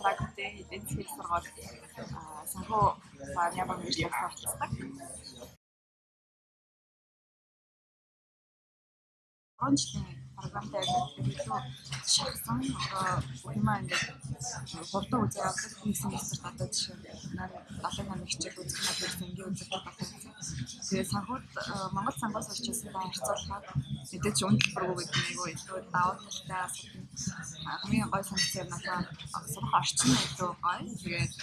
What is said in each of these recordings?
Прагтын эдийн засгийн сургууль санхүү ба няган мэргэжлээр суралцдаг. 3 жилийн програмтай илүү шахсан одоо юмаа ингээд 3 дахь үзээ явдаг. Нэг семестрт одоо жишээ нь 78 хичээл үзэх нь бол энгийн үзэх болсон. Тэгээд санхүүд Монгол санхүү сурч байсантай харьцуулахад мэдээж үн төлбөргүй гэдэг нь айгүй илүү давуу талтай асуудал. Хамгийн гой санагдсан юм надад сурах орчин нь илүү гоё. Тэгээд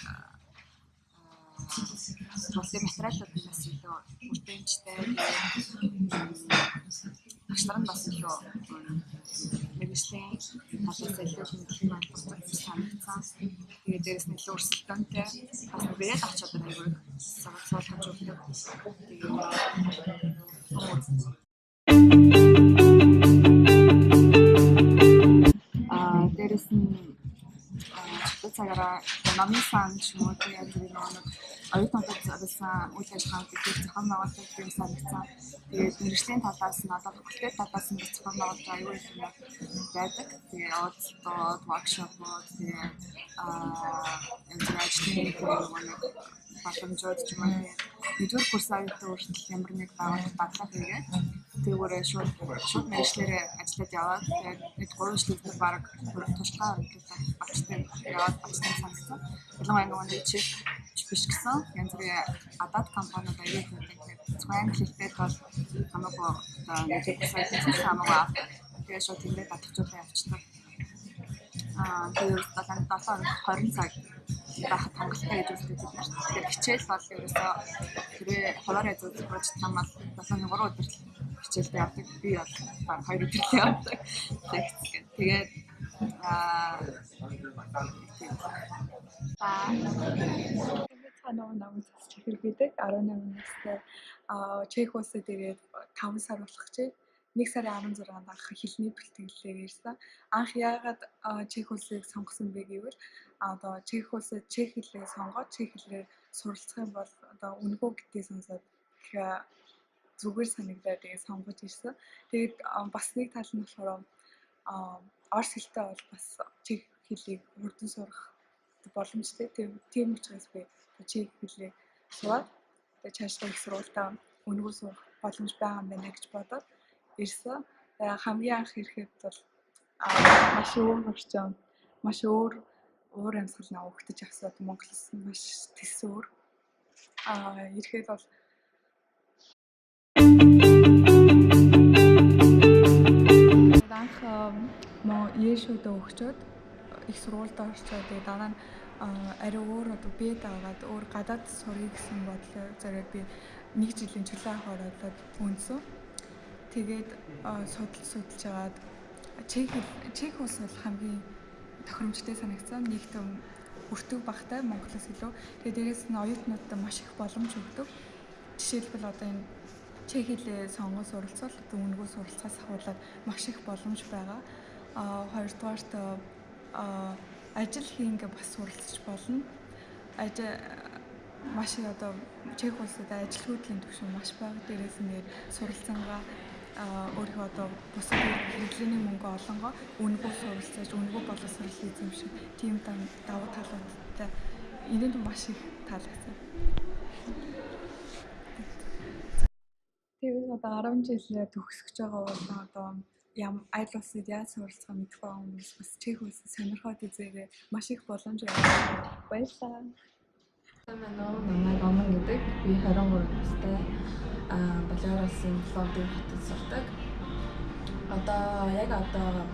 сургуулийн материалууд нь бас илүү бүтээмжтэй. Багш нар нь бас илүү мэргэжлийн талаас илүү мэдлэг олгодог гэж санагдсан. Тэгээд дээрэс нь илүү өрсөлдөөнтэй. Бас бэрээд очиод айгүй суулгаж өгдөг. Тэгээд дээрэс нь чөлөө цагаараа номын сан ч юм уу тийм янз бүрийн нэг оюутнуудад зориулсан үйл ажиллагаанд их зохион байгуулдаг юм санагдсан. Тэгээд мэргэжлийн талаас нь одоо факультет талаас нь зохион байгуулж аюул их юм байдаг. Тэгээд уулзалтууд, воркшопууд, тэгээд янз бүрийн ажлын нэг боломжууд ч юм уу. Нэгдүгээр курс оюутан хүртэл ямар нэг байгууллага дадлага хийгээд тэгвэрээ шууд мэргэжлээрээ ажиллаад яваад тэгээд нэг 3 жилийн бараг туршлагаа хөрөнгөлөлт болчтой яваад болчтой санагдсан. Ялангуяа нөгөө нэг чип биш гэсэн янз бүрийн гадаад компаниуд аюул их байдаг. Зөвхөн англи хэлтэй бол хамаагүй одоо нэгдүгээр курс оюутан хамаагүй авдаг. Тэгээд шууд тэндээ дадлахжуулан явчихдаг. Тэгээд 7 20 цаг байхад хангалттай гэж үздэг бид нарт. Тэгэхээр хичээл бол ерөөсөө хэрвээ хуваарь зүйн чадах юм бол 7-3 өдөр хичээлдээ явдаг. Би бол баг 2 өдөр л явдаг. Тэгээд Цаанаа намайг засч хэрэг 18 настай Чех улсад ирээд 5 сар болох чинь 1 сарын 16-нд анх хэлний бэлтгэлээр ирсэн. Анх яагаад Чех улсыг сонгосон бэ гэвэл одоо Чех улсад чех хэлээ сонгоод чех хэлээр суралцах юм бол одоо үнэгүй гэдгийг сонсоод их зүгээр санагдаад тэгээд сонгож ирсэн. Тэгээд бас нэг тал нь болохоор орос хэлтэй бол бас чех хэлийг хурдан сурах боломжтой. Тийм учраас би чех хэлийг сураад тэгээд цаашдаа их сургуультаа үнэгүй сурах боломж байгаа юм байна гэж бодоод ирсэн. Хамгийн анх ирэхэд бол маш өөр орчин, маш өөр уур амьсгал нь өгдөж авсан. Монголоос маш тэс өөр. Ирэхэд бол анх Ешүүдээ өгчөөд их сургуульд орчоод тэгээд дараа нь ари өөр одоо бед аваад өөр гадаад суръя гэсэн бодлоо зориод би нэг жилийн чөлөө авахар болоод үнсэн. Тэгээд судалж агаад Чех улс бол хамгийн тохиромжтой санагдсан. Нэг том өртөг багтай Монголоос илүү. Тэгээд дээрээс нь оюутнуудад маш их боломж өгдөг. Жишээлбэл одоо энэ чех хэлээ сонгон суралцвал одоо үнэгүй суралцахаас ахуулаад маш их боломж байгаа. Хоёрдугаарт ажил хийнгээ бас суралцж болно. Маш их одоо Чех улсад ажилгүйдлийн түвшин маш бага. Дээрээс нь суралцсангаа өөрийнхөө одоо бусад хэрэглээний мөнгө олонгоо үнэгүй суралцаж, үнэгүй боловсрол эзэмших тийм давуу талуудтай энэнд маш их таалагдсан. Тэгээд одоо 10 жилээ төгсөж байгаа бол одоо аль улсад яаж суралцах мэдэхгүй байгаа хүмүүс бас Чех улсад сонирхоод үзээрэй. Маш их боломж байна. Баярлалаа. Сайн байна уу? Намайг Омон гэдэг. Би 23 настай. Болгар улсын Пловдив хотод сурдаг. Одоо яг одоо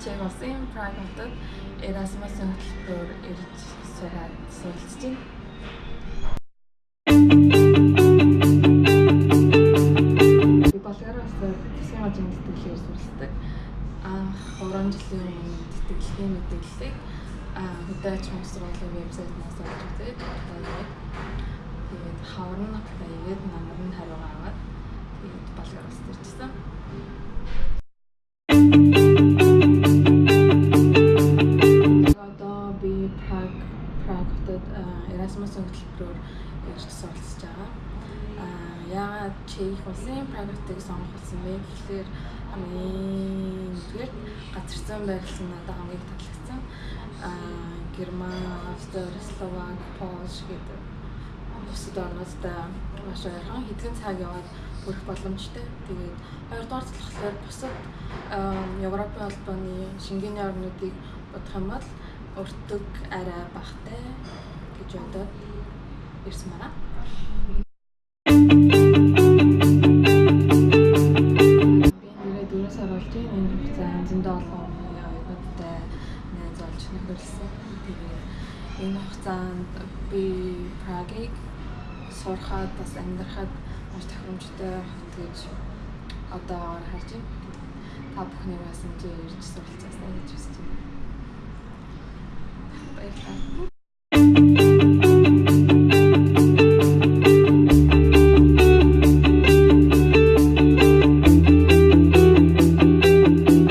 Чех улсын Праг хотод Erasmus-ын хөтөлбөрөөр ирж суралцж байна. Би Болгар улсад засгийн газрын тэтгэлгээр суралцдаг. Анх 3 жилийн өмнө тэтгэлгийн мэдээллийг хөдөө аж ахуйн сургуулийн вебсайтнаас олж үзээд одоо яг тэгээд хавар нь apply хийгээд намар нь хариугаа аваад тэгээд Болгар улсад ирчихсэн. Одоо би Праг хотод Erasmus-ын хөтөлбөрөөр ирж суралцж байгаа. Яагаад Чех улсын Праг хотыг сонгох болсон бэ гэхлээр хамгийн нэгдүгээр газар зүйн байрлал нь надад хамгийн их таалагдсан. Герман, Австри, Словак, Польш гэдэг бусад орнуудтай маш ойрхон хэдхэн цаг яваад хүрэх боломжтой. Тэгээд хоёрдугаар зүйл болохоор бусад Европын холбооны Шенгений орнуудыг бодох юм бол өртөг арай багатай гэж бодоод ирсэн байна. Би нэрээ 4 сар болж байна. Энэ хугацаанд зөндөө олон хүний оюутнуудтай найз болж нөхөрлөсөн. Тэгээд энэ хугацаанд би Прагийг сурахад бас амьдрахад маш тохиромжтой хот гэж одоо харж байна. Та бүхнийг бас энэ ирж суралцаасай гэж хүсэж байна. Баярлалаа.